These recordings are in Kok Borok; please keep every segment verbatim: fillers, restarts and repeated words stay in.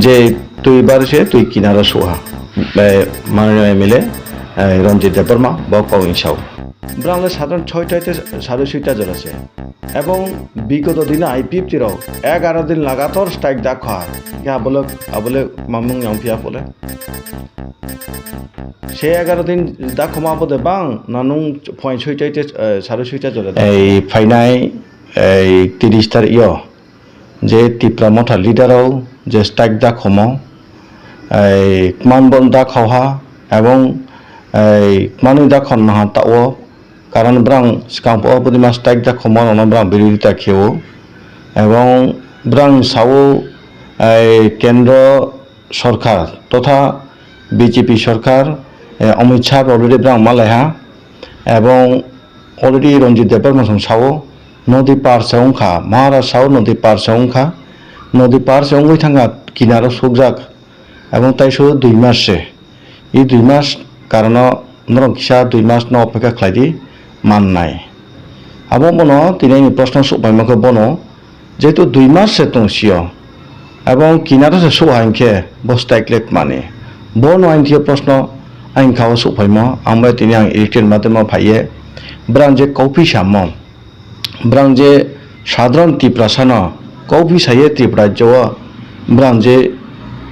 Je twi bar se twi kinaro suha. Bai Mananiya M L A, eh, Ranjit Debbarma bo kok ni sao. Brang le sadharon soita te sare soita jora se. Ebong bigoto dino I P F T rok egaro din lagator strike dakha. Ke abole, abole mamung yang pia pole. Se egaro din dakhoma bode bang nanung point soita te, eh, sare soita jora. Ei phainai, ei tiris tarik yo. Je Tipra Motha leader rok je strike dakhomo, ei, kman bon dakhauha, ebong, ei, kmanwi dakhon naha tao, karon brang swkang po bwdima strike dakhomo rokno brang birodita kheo, ebong brang sao, ei, kendro sorkar totha B J P sorkar, eh, Amit Shah already brang malaiha, ebong already Ranjit Debbarma song sao, nodi par se wngkha, Maharaj sao nodi par se wngkha, nodi par se wngwi thangkha, kinaro sukjak, ebong tai so dui mas se. I dui mas karono norok kisa dui mas no opekha khlai di mannai. Abo bono tini ni proshno suhpaima khe bono, jehetu dui mas se tong sio, ebong kinaro se suha hinkhe bo strike le kmani. Bono ang khe proshno ang kha o suhpaimo, ang bai tini ang elected madhyamo phaiye, brang je kauphi samo, brang je sadharon Tiprasano kauphi saye Tripura rajyo o brang je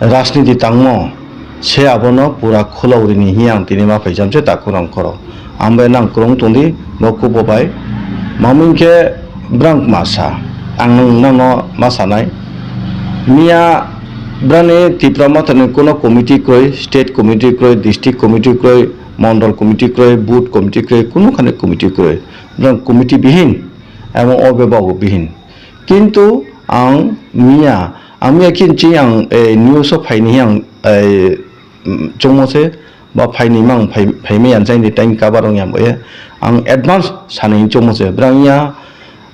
rajniti tangmo se abono pura khulaurini hi ang tini ma phaijam se takhurang khoro. Ang bai nang kwrwng tongdi bo kubo bai. Mamung khe brang ma sa, ang nang, nangno ma sanai. Miya brani Tipra Mothani kuno committee kwrwi, state committee kwrwi, district committee kwrwi, mondol committee kwrwi, booth committee kwrwi, kuno khani committee kwrwi. Brang committee bihin, ebong o bebak o bihin. Kintu ang miya, ang miya kinchi ang, eh, news o phaini ang, eh, mm, chongmo se, ba phaini mang phai, phaimai ang chaini time cover wng yang boye. Ang advance sani chongmo se. Brang ya,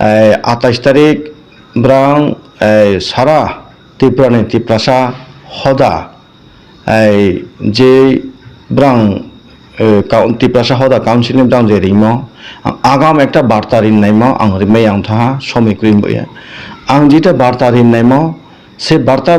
eh, atais tarik, brang, eh, sara Tripura ni Tiprasa hoda, ai je brang, eh, kaun-, Tiprasa hoda council ni brang je rimo, ang agam ekta barta rin naimo ang rimai ang tha somoi kwrwi boya. Ang jita barta rin naimo se barta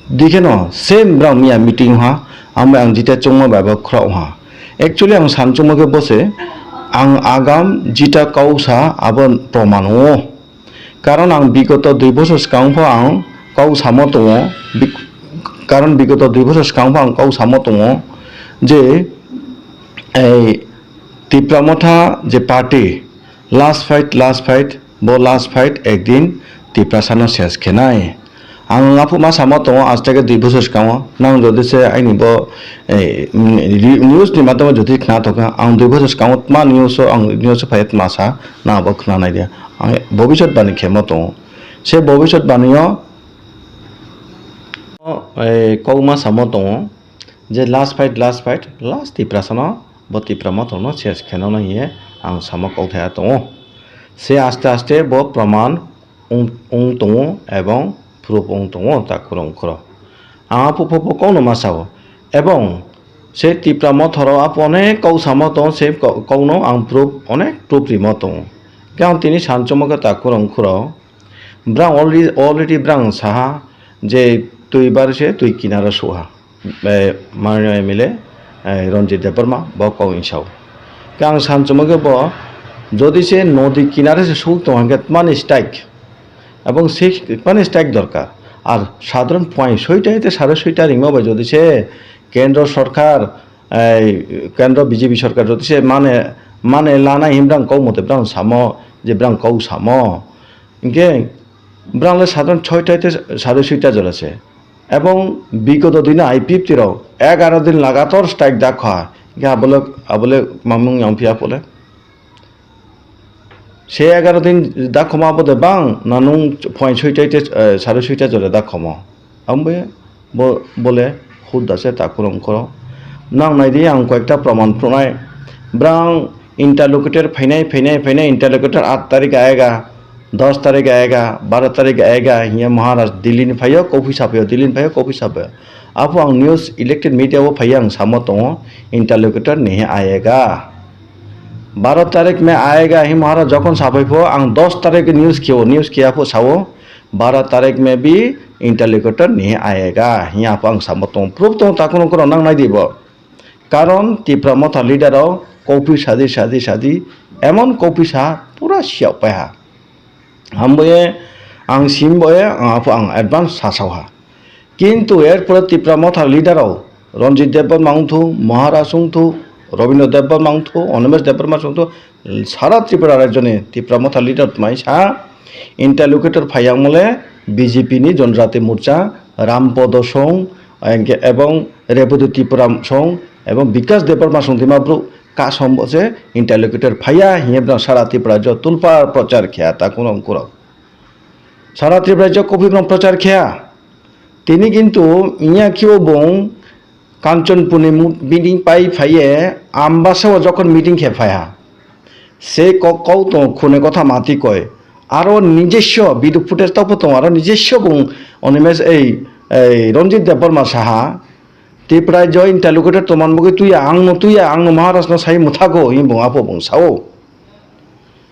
dikheno same brang miya meeting ha, ang bai ang jita chongma bai bo khwrao ha. Actually ang san chongma khe bose ang agam jita kau sa abo proman o. Karon ang bigoto dui bosor swkang pho ang kau samo tongo, bi-, karon bigoto dui bosor swkang pho ang kau samo tongo je ei Tipra Motha je party last fight, last fight, bo last fight ekdin Tiprasano ses khenai. Ang aphuk ma samo tongo aste khe dui bosor swkango, nang jodi se aini bo, eh, news ni matamo jodi khna thokha, ang dui bosor swkango tma news o ang news o phai tma sa, nang abo khna nai dia. Ang bobisot bani khemo tongo. Se bobisot bani o, eh, kokma samo tongo je last fight, last fight, last Tiprasano, bo Tipra Mothano ses khenano hiye ang samo kokthai tongo. Se aste aste bo proman wng, wng tongo ebong proof wng tongo takhurung khoro. Ang aphuk pho kokno ma sao. Ebong se Tipra Motharo aphuk onek kok samo tongo, se kok, kokno ang proof, onek proof rimo tongo. Khe ang tini san chongma khe takhurung khoro. Brang already, already brang saha je twi bar se twi kinaro suha. Eh, Mananiya M L A, eh, Ranjit Debbarma, bo kok ni sao. Khe ang san chumui khe bo, jodi se nodi kinare se suk tong hwnkhe tmani strike. Ebong se tmani strike dorkar. Ar sadharon point soita te sare soita ringma bai jodi se kendro sorkar, eh, kendro B J P sorkar jodi se mane, mane lanai himbrang kok mote brang samo, je brang kok samo. Hinkhe brang le sadharon soita te sare soita jora se. Ebong bigoto dino I P F T rok egaro din lagator strike dakha. Hinkhe abole, abole mamung yang phiya pole. Se egaro din dakhoma bode bang nanung point soita te, eh, sare soita jora dakhomo. Ambe bo bole hudda se takhurung khoro. Nang nai di ang koyekta proman phunai. Brang interlocutor phainai, phainai, phainai, interlocutor aat tarik ayega, dos tarik ayega, baro tarik ayega, hiya Maharaj Delhi ni phaio, kok phi saphaio, Delhi ni phaio, kok phi saphaio. Apo ang news elected media o phaio ang samo tongo, interlocutor ni ayega. Baro tarik me ayega hi Maharaj jokhon saphai pho, ang dos tarik news kheo, news khiya pho sao, Bara tarik maybe interlocutor ni ayega hiya ang samo tong proof tong takhung khoro nang nai dibo. Karon Tipra Motha leader rok copy sadi sadi sadi emon copy sa pura siyok pai ha. Hamboye ang simboye ang apo ang advance sasao ha. Kintu erpore Tipra Motha leader rok Ranjit Debbarma wngthu, Maharaj wngthu, Rabindra Debbarma wngthu, Animesh Debbarma wngthu, sara Tripura rajyoni Tipra Motha leader mai sa interlocutor phayang mole B J P ni Janjati Morcha, Rampodo Song, engke ebong Reboti Tripura Song, ebong Bikas Debbarma Song dima bru kasom bo se interlocutor phaya hiye bro sara Tripura jo tulpar prochar khya ta kuno kuro. Sara Tripura jo kopi bro prochar khya. Tini kintu inya kibo bong Kanchanpurni mu-, meeting pai phaiye Ambasao jokhon meeting khe phaiha. Se kok kau to khune kotha mati koi. Aro nijeshyo video footage tapo tongo, aro nijeshyo bung Animesh ei, ei Ranjit Debbarma saha. Tipra jo interlocutor toman bogwi tuya, angno tuya, angno Maharaj no sai muthago, hi bung apo bung sao.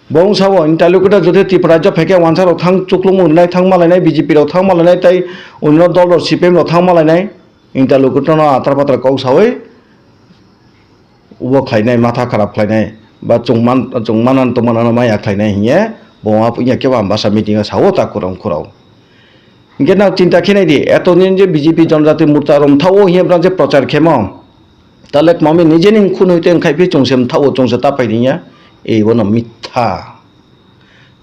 Bung sao, interlocutor jodi Tipra jo pheke wansa rok thang chuklung urnai thang malainai, B J P rok thang malainai, tai onno dol rok C P M rok thang malainai. Interlocutor no atar patar kok sawi ubo khlainai, matha kharap khlainai, ba chwng man-, chwng manan tongmanano maya khlainai hiye, bo wngya kebo Ambasa meeting o sao ta khurang khurao. Hinkhe nang chinta khe nai di, eto din je B J P Janjati Morcha romthao hiye brang je prochar khemo, tale mami nijeni khunui te wngkhai phi chwngse mthao chwngse ta pai diya, ei bono mitha.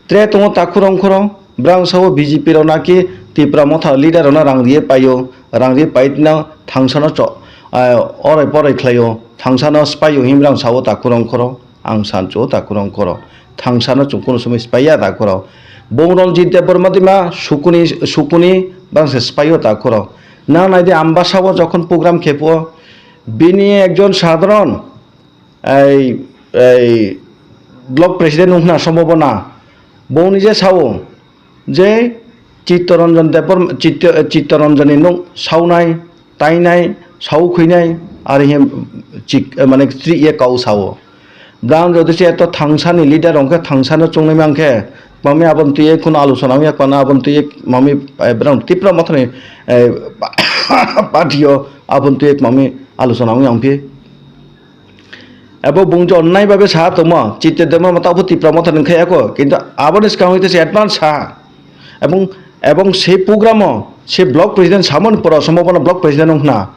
Tre tongo takhurong khoro, brang sao B J P rok naki Tipra Motha leader rokno rang riye paio, rang riye pai tino thangsano cho-, ah, orai porai khlaio, thangsano spaio himrang sao takhurong khoro, ang sancho takhurong khoro, thangsano chwng kunu somoi spaiya takhuro. Bung Ranjit Debbarma dima sukuni, sukuni brang se spaio takhuro. Nang nai di Ambasao jokhon program khepo, bini ekjon sadharon ei, ei block president wngkha na sombhabona, bongni je sao je Chittaranjan Debbarma, Chitta-, Chittaranjani nuk saunai, tainai, sau khuinai, ari he chik, mane chri ye kau sao. Brang jodi se eto thangsani leader wngkhe thangsano chungnai mankhe, mami abon twi khun aluchona wngya kwana abon twi mami, eh, brang Tipra Mothani, eh, party o abon twi mami aluchona wngya wngphi. Abo bung je onnai babe sa tongmo, Chitta Debbarma tabuk Tipra Motha ni wngkha eko, kintu aboni swkang hwnkhe se advance sa. Ebong, ebong se program o se block president samani poro, sombhabona block president wngkhna.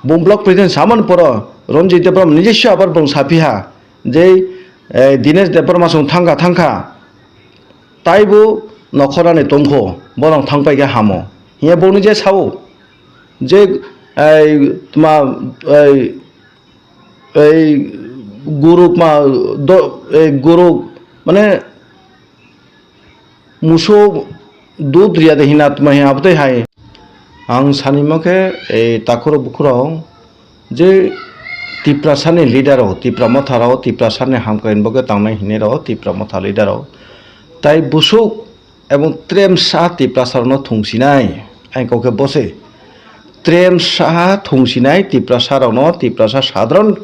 Bung block president samani poro, Ranjit Debbarma nijeshyo abar bung saphiha, je, eh, Dinesh Debbarma song thangkha, thangkha. Taibo nokhorani tongkho, borok thangpai khe hamo. Hiya bongni je sao, je, ei, tma, ei, ei, guruk ma, do, ei, guruk, mane, muso dud riya de hina tma hiya abotei hai. Ang sanimo khe, ei, takhuro bukhurok, je Tiprasani leader rok, Tipra Motha rok, Tiprasani hamkrai ni bagwi tangnai hinwi rok, Tipra Motha leader rok, tai busuk ebong tremsa Tiprasa rokno thungsinai, ang kok khe bose tremsa thungsinai Tiprasa rokno, Tiprasa sadharon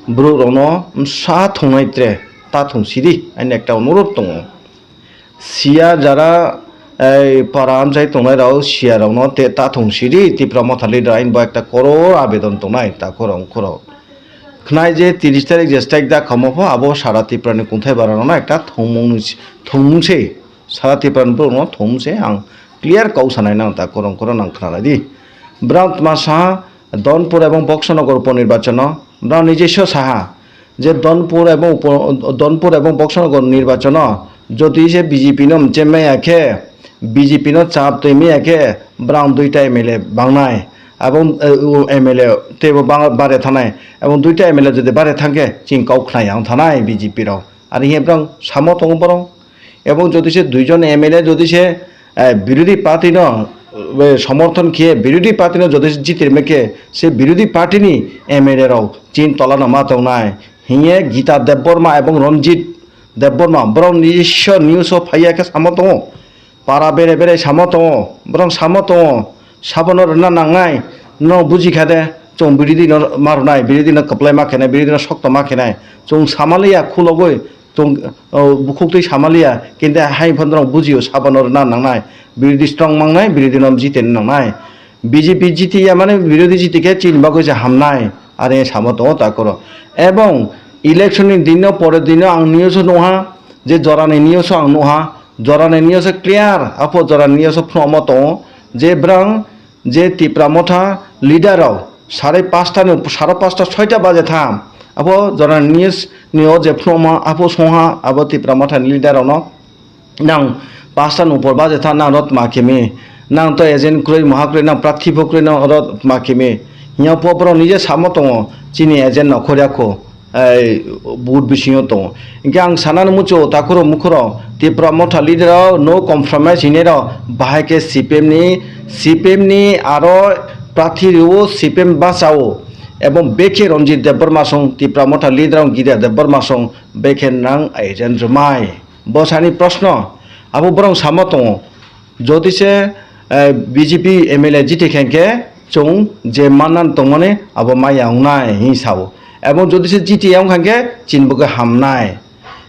borok rokno sa thungnai tre, ta thungsidi, ani ekta onurot tongo. Siya jara, ei, para amchai tongnai rok, siya rokno te ta thung sidi, Tipra Motha leader ain bo ekta koror abedon tongnai, ta khorok khorok. Khnai je tiris tarik je strike da khamo pho, abo sara Tipra ni kunthai bara rokno ekta thungmung ni si-, thungmung se, sara Tipra ni borok no thungmung se, ang clear kok sanai nang ta khorok khorok nang khna lai di. Brang tma saha, Donpur ebong Boksonogor uponirbachano, brang nijeshyo saha, je Donpur ebong upo-, Donpur ebong Boksonogor nirbachano jodi se B J P no mche maya khe, B J P no chap twi maya khe, brang duita M L A bangnai, ebong, eh, u M L A teibo bang-, bare thanai, ebong duita M L A jodi bare thangkhe chini kok khnai ang thanai B J P rok. Ari hiya brang samo tongo borok. Ebong jodi se duijon M L A jodi se, eh, birodhi party no, eh, somorthon khe birodhi party no jodi se jitirme khe se birodhi party ni M L A rok chin tola no ma tongnai. Hiye Gita Debbarma ebong Ranjit Debbarma borok ni Ishwar news o phaiya khe samo tongo. Para bere bere samo tongo, borok samo tongo. Sabono rwna nangnai, no buji kha de, chwng birodhi no ma rwnai, birodhi no kwplai ma khenai, birodhi no sokto ma khenai. Chwng samaliya khulogoi, tong, o, bukhuk twi samaliya, kintu hai phano norok bujio, sabano rwna nangnai, birodhi strong mangnai, birodhi no jiteni nangnai. B J P jiti ya mane birodhi jiti khe chini bagwi se hamnai, are samo tongo takoro. Ebong election ni dino, pore dino ang news o nukha, je jorani news o ang nukha, jorani news o clear, apo jorani news o phwrwngmo tongo, je brang je Tipra Motha leader rok sarai pasta ni, saro pasta soita baje tham. Abo jorani news ni o je phwrwngma abo songha abo Tipra Motha ni leader rok no, nang pasta ni upor baje tha, nang rot ma khimi, nang to agent kwrwi maha kwrwi, nang prarthi bo kwrwi, nang rot ma khimi. Hiya po borok nije samo tongo, chini agent no khorya kho. Ei, vote bisingo tongo. Hinkhe ang sanani muchungo, takhurok mukhurok, Tipra Motha leader rok no compromise hinwi rok, bahai khe C P M ni, C P M ni aro prarthi rwo, C P M bachao, ebong bekhe Ranjit Debbarma song, Tipra Motha leader rok Giria Debbarma song, bekhe nang agent rwmai. Bo sani proshno, abo borok samo tongo. Jodi se, eh, B J P M L A jiti khe, khe chwng je mannan tongmani abo maya wngnai hwnwi sao. Ebong jodi se jiti ya wngkha khe chini bagwi hamnai.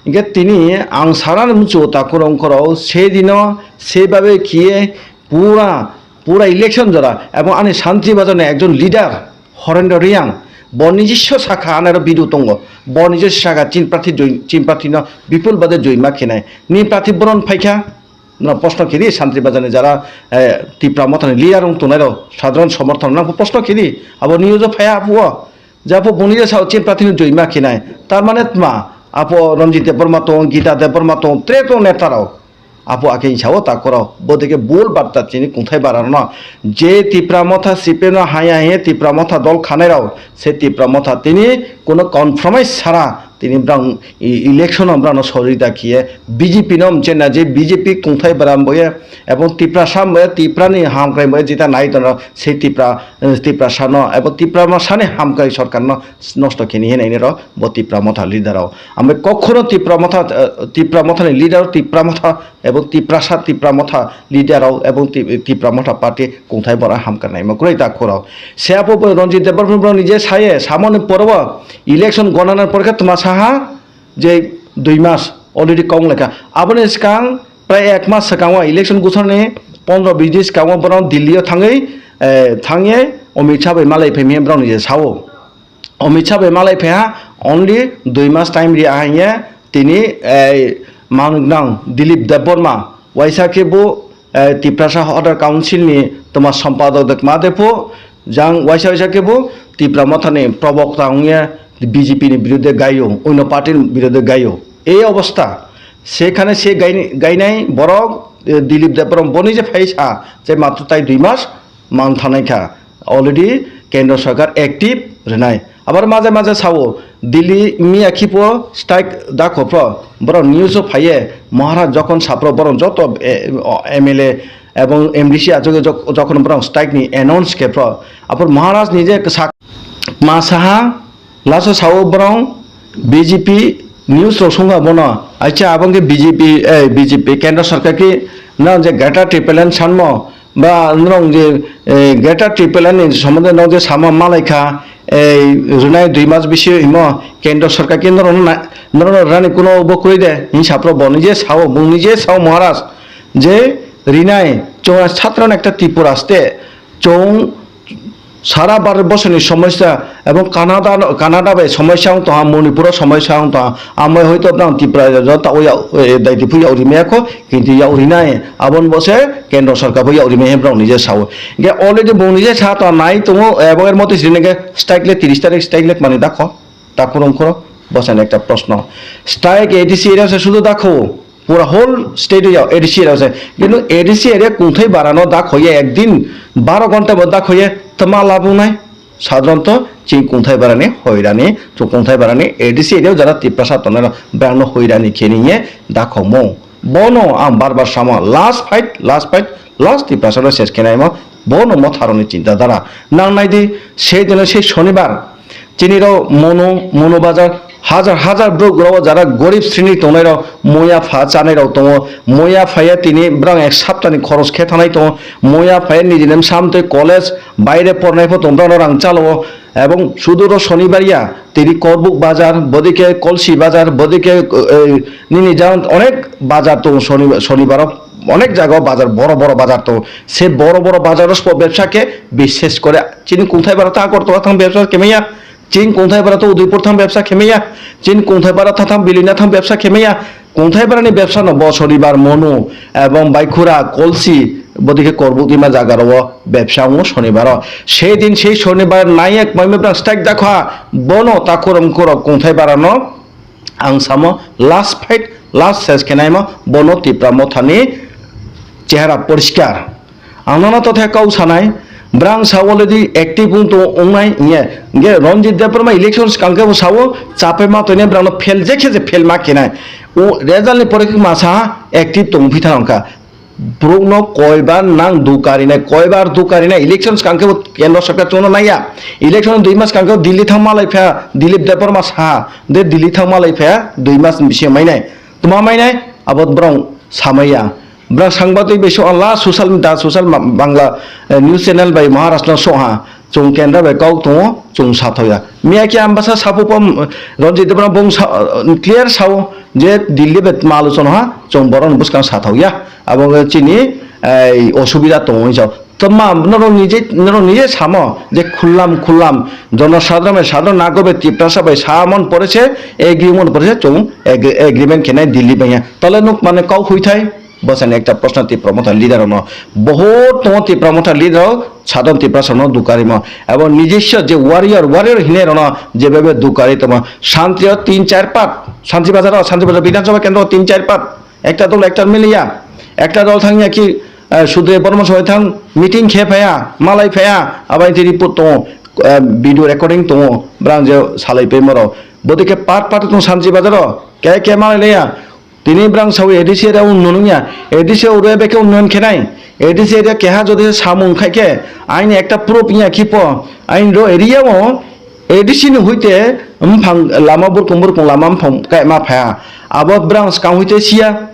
Hinkhe tini ang sanani muchungo takhurok wngkhorok se dino se babe khiye pura, pura election jora ebong ani Santri Bazar ni ekjon leader Horendra Reang bo nijiswa sakha, anero video tongo, bo nijiswa sakha chini prarthi joi-, chini prarthi no bipul bade joima khenai ni prarthi boron phaikha. No proshno khedi, Santri Bazar ni jara, eh, Tipra Motha ni leader rok tongnai rok, sadharon somorthon nang proshno khedi, abo news o phaya apo o, je apo boni je sao chini prarthi no joima khenai, tar mane tma, apo Ranjit Debbarma tong, Gita Debbarma tong, tre tong neta rok, apo akhe sao takhurok, bo deke bul barta chini kungthai bara rok no, je Tipra Motha C P M no haya haya Tipra Motha dol khanai rok, se Tipra Motha tini kono compromise sara, tini brang e-, election o brang no sori da khiye B J P no mchena je B J P kungthai bara boye ebong Tiprasa boye Tipra ni hamkrai boye jeta nai tono se Tipra, eh, Tiprasa no ebong Tiprasa ni hamkrai sorkar no nosto kheni hinai ni ro bo Tipra Motha leader rok. Ambai kokhono Tipra Motha, eh, Tipra Motha ni leader Tipra Motha ebong Tiprasa Tipra Motha leader rok ebong Ti-, Tipra Motha party kungthai bara hamkrai naima kwrwi takhurok. Se apo bo Ranjit Debbarma ni je saye samoni porobo election gonana porkhe tma saha je dui mas already kong lekha. Aboni swkang prai ek mas swkango election gusarni pondro bis din swkango borok Delhi o thangwi, eh, thangye Amit Shah bai malai phaimya borokni je sao. Amit Shah bai malai phaiha only dui mas time ri ahaiya tini, eh, mangnang Dilip Debbarma waisa khe bo, eh, Tiprasa Hodar Council ni toma sompadok de kma de pho jang waisa waisa khe bo Tipra Motha ni probokta wngya B J P ni birude gayo, oino party ni birude gayo. Ei obostha, sekhane se gaini-, gainai borok, eh, Dilip Debbarma boni je phaisa, je matro tai dui mas man thanai kha. Already Kendra Sarkar active rwnai. Abar maje maje sao, Delhi miya khipo strike dakho phro, borok news o phaiye, Maharaj jokhon sapro borok joto, eh, M L A ebong M D C achuk jok-, jokhon borok strike ni announce khe phro, aphor Maharaj ni je sak ma saha, laso sao borok B J P news rok songkha bono, acha abong khe B J P, eh, B J P Kendra Sarkar khe nang je Greater Tipraland sanmo, ba norok je, eh, Greater Tipraland ni somonde norok je sama malai kha, eh, rwnai dui mas bisingo himo Kendra Sarkar khe norok na-, norok rani kuno bo kwrwi de, hinwi sapro bo nije sao, bo nije sao Maharaj je rinai chwng satron ekta Tripura state chwng sara Bharat borsoni somosya ebong Canada, Canada bai somosya wng tongha, Manipuro somosya wng tongha, amoi hoito brang Tripura rajyo ta o yao, eh, daiti phu yao rimaya kho, kintu yao rinai, abon bo se Kendra Sarkar bo yao rimai he brang nije sao. Ge already bung nije sa ta nai tongo, ebong er motoi sini ge strike le tris tarik strike le mani dakho, ta khurung khuro, bo se ekta proshno. Strike A D C area se sudu dakho, pura whole state o yao A D C area se. Kintu A D C area kungthai bara no dakho ye ekdin baro ghonta bo dakho ye tma labung nai. Sadharanto chini kungthai barani hoirani, chwng kungthai barani A D C area o jara Tiprasa tongnai rok brang no hoirani khe ni ye dakhokmung. Bono ang bar bar samo, last fight, last fight, last Tiprasa no ses khe naimo, bono motha rokni chinta dhara. Nang nai di, sei dino sei Shonibar, chini rok Monu, Monu Bazar, hajar hajar borok rok jara gorib srini tongnai rok, moya pha chanai rok tongo, moya phaiya tini brang ek saptani khoros khe thanai tongo, moya phaiya nijini bwsa amtwi college, baire pornai pho tong, brao rang chalo, Ebong suduro Shonibar ya, tini Korbuk bazar, bodike Kolsi bazar, bodike, eh, nini jang onek bazar tongo Shonibar, Shonibaro onek jaga bazar, boro boro bazar tongo. Se boro boro bazaro spo bebsa khe, bishes kore chini kungthai bara ta Agartala thang bebsa khe maya, chini kungthai bara ta Udaipur thang bebsa khe maya, chini kungthai bara ta thang Bilina thang bebsa khe maya. Kungthai barani bebsa no bo Shonibar Monu ebong Baikhura Kolsi bodike Korbuk nima jaga ro bebsa wngo Shonibar o. Sei din sei Shonibar nayek maimai brang strike dakha bono takhurok mkhurok kungthai bara no ang samo last fight, last ses khe naima bono Tipra Motha ni chehara poriskar. Ang nono tothe kau sanai, brang sa already active wng tong wngnai hingye. Hingke Ranjit Debbarma election swkang khe bo sao, chapai ma toinai brang no fail je khe je fail ma khenai. O result ni pore khe ma sa active tong phi thang kha. Borok no koi bar nang dukari nai, koi bar dukari nai, election swkang khe bo kendro sarkar chwngno naiya. Election dui mas swkang khe Delhi thang ma lai pha, Dilip Debbarma sa, de Delhi thang ma lai pha, dui mas ni bisingo mai nai. Tuma mai nai, abo borok samaiya. Bwrang sangbadik bai so la social media, social ma-, Bangla, eh, news channel bai Maharashtra no so ha. Chwng kendra bai kok tongo, chwng sathoya. Miya khe ambasa sapu pom, eh, Ranjit Debbarma bung sa-, eh, clear sao je Delhi bai ma aluchon ha, chwng borok ni bwskang sathoya. Abo wngkha chini, eh, osubida tongo hinwi sao. Tma norok nije, norok nije samo je khullam khullam jonosadharon bai sadharon nago bai Tiprasa bai samon pore se, agreement pore se chwng ag-, agreement khenai Delhi bai ya. Tole nuk mane kok huithai. Bwsani ekta proshno Tipra Motha leader rokno, bohut tongo Tipra Motha leader rok, sadharon Tiprasa rokno dukarimo. Abo nijiswa je warrior, warrior hinwi rokno jebebe dukari tongma. Santio tin char pat, Sanchi Bazar o, Sanchi Bazar Bidhan Sabha Kendro tin char pat. Ekta dol ekta miliya. Ekta dol thangya ki, eh, Sudre Bormon Soi thang meeting khe phaya, malai phaya, abai tini put tongo, eh, video recording tongo, brang je salai pe moro. Bodike pat pat tong Sanchi Bazar o, ke ke malai leya. Tini brang sawi A D C area unnono ya, A D C area beke unnono khenai, A D C area keha jodi samung khai khe, aini ekta proof ya kipo, aini ro area o A D C ni huite mphang lama burkung burkung lama mphang kaima phaya. Abo brang skang huite siya,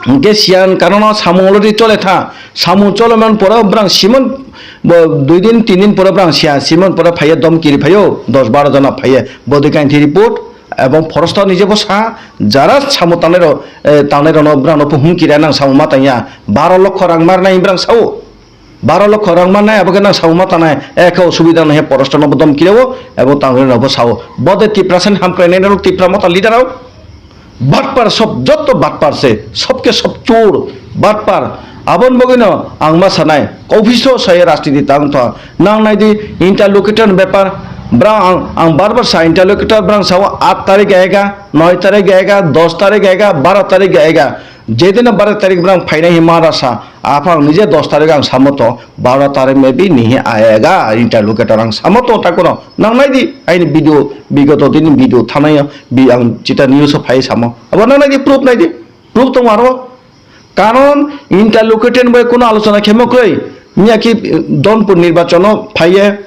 hingke siya karon samung already chole tha, samung chole man pore brang simon bo dui din tin din pore brang siya, simon pore phaiye domkiri phaiyo, dos baro jona phaiye, body kainthi report, Ebong phorosto ni jebo sa, jara samo tangnai rok, eh, tangnai rok no brang no humki rwnang samo ma tangya, baro lokho rang marnai brang sao, baro lokho rang marnai abo khe nang samo ma tangnai, ekhe osubida no he phorosto no bo domki rwo, ebong tangnai rok bo sao, bode Tiprasa ni hamkrai nai rok Tipra Motha leader rok, batpar sob, jotto batpar se, sob ke sob chor, batpar, Aboni bagwino ang ma sanai, office o sai rajniti tang tha. Nang nai di interlocutor ni bepar. Brang ang, ang bar bar sa interlocutor brang sao aat tarik aega, noi tarik aega, dos tarik aega, baro tarik aega. Jedin baro tarik brang phainai hi mara sa. Aphang nije dos tarik ang samo to, baro tarik maybe nihi aega interlocutor ang samo to takono. Nang nai di aini video, bigoto dini video thanai bi ang chita news o phai samo. Abo nang nai di proof nai di. Proof tong aro. Karon interlocutor bai kono alochona khemo kwrwi. Miya ki, eh, Donpur nirbachon o phaiye,